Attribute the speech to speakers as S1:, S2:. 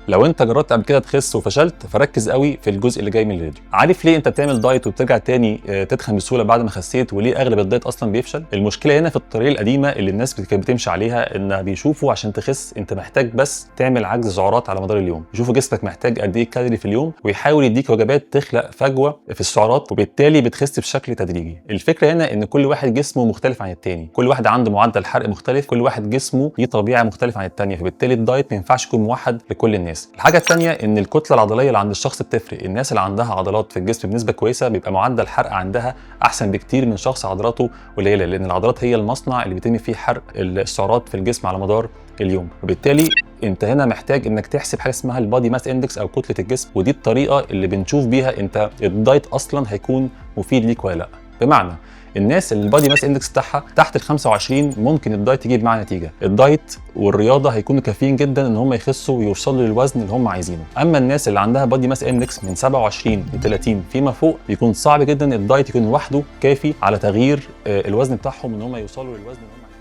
S1: لو انت جربت قبل كده تخس وفشلت، فركز قوي في الجزء اللي جاي من الفيديو. عارف ليه انت بتعمل دايت وبترجع تاني تتخن بسهولة بعد ما خسيت؟ وليه اغلب الدايت اصلا بيفشل؟ المشكلة هنا في الطريقة القديمة اللي الناس كانت بتمشي عليها، ان بيشوفوا عشان تخس انت محتاج بس تعمل عجز سعرات على مدار اليوم، يشوفوا جسمك محتاج قد ايه كالوري في اليوم ويحاول يديك وجبات تخلق فجوة في السعرات، وبالتالي بتخس بشكل تدريجي. الفكرة هنا ان كل واحد جسمه مختلف عن التاني، كل واحد عنده معدل حرق مختلف، كل واحد جسمه ليه طبيعة مختلفة عن التانية، فبالتالي الدايت ما ينفعش يكون موحد لكل الناس. الحاجة الثانية ان الكتلة العضلية اللي عند الشخص بتفرق. الناس اللي عندها عضلات في الجسم بنسبة كويسة بيبقى معدل الحرق عندها احسن بكتير من شخص عضلاته قليله، لان العضلات هي المصنع اللي بيتم فيه حرق السعرات في الجسم على مدار اليوم. وبالتالي انت هنا محتاج انك تحسب حاجة اسمها ال body mass index او كتلة الجسم، ودي الطريقة اللي بنشوف بيها انت الدايت اصلا هيكون مفيد ليك ولا لا. بمعنى الناس اللي ال body mass index بتاعها تحت ال 25 ممكن الدايت يجيب معاه نتيجة. الدايت والرياضة هيكونوا كافيين جدا ان هم يخسوا ويوصلوا للوزن اللي هم عايزينه. اما الناس اللي عندها body mass index من 27 ل 30 فيما فوق، بيكون صعب جدا الدايت يكون لوحده كافي على تغيير الوزن بتاعهم ان هم يوصلوا للوزن اللي هم عايزينه.